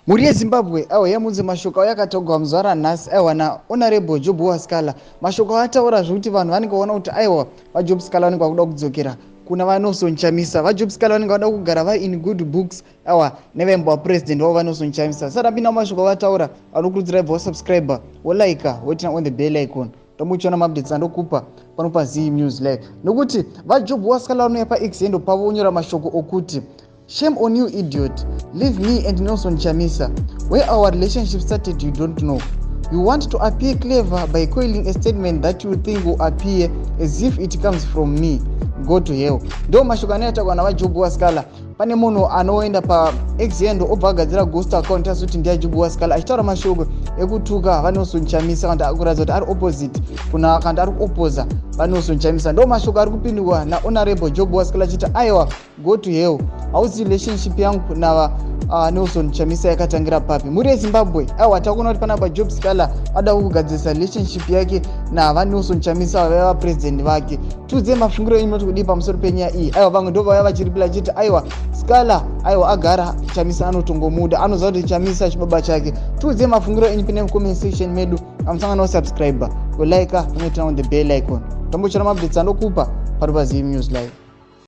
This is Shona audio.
Mhuri yeZimbabwe, aiwa, yamunzi mashoko ayo akataurwa muzuva ranhasi, aiwa, naHonorable Job Sikhala. Mashoko ataura zvekuti vanhu vanenge vaona kuti, aiwa, vaJob Sikhala vanenge vakuda kudzokera kuna vaNelson Chamisa. VaJob Sikhala vanenge vada kugara vari in good books, aiwa, nevaimbova president vavo vaNelson Chamisa. Sati apinda mumashoko avataura, vanokurudzira ibva wasubscribe, wolike, woturn on the bell icon, tomuchiona maupdates andokupa pano paZ News Live. Nokuti vaJob Sikhala vanouya paX handle pavo vonyora mashoko okuti, "Shame on you, idiot. Leave me and Nelson Chamisa. Where our relationship started, you don't know. You want to appear clever by coiling a statement that you think will appear as if it comes from me. Go to hell." Ndo mashoko anoyataurwa navaJob Sikhala. Pane munhu anoenda paX handle, obva agadzira ghost account, asikuti ndiyaJob Sikhala, achitaura mashoko ekutuka vaNelson Chamisa, kana kuratidza kuti ari opposite kuna, kana ari kuoposa vaNelson Chamisa. Ndo mashoko ari kupindurwa naHonorable Job Sikhala achiti, "Aiwa, go to hell. Hauzi relationship yangu nava Nelson Chamisa yakatangira papi?" Mhuri yeZimbabwe, aiwa, takuona kuti panapa Job Sikhala ada kugadzirisa relationship yake navaNelson Chamisa, vaiva president vake. Tiudzei mafungiro enyu, munoti kudii pamusoro penyaya iyi? Aiwa, vamwe ndo vauya vachiripila achiti, aiwa, Sikhala, aiwa, agara Chamisa anotongomuda, anoziva kuti Chamisa chibaba chake. Tiudzei mafungiro enyu, pine mucomment section medu. Amusangana kusubscribe, kulike, unoturn on the bell icon, tombochora maupdates andokupa pari paZim News Live.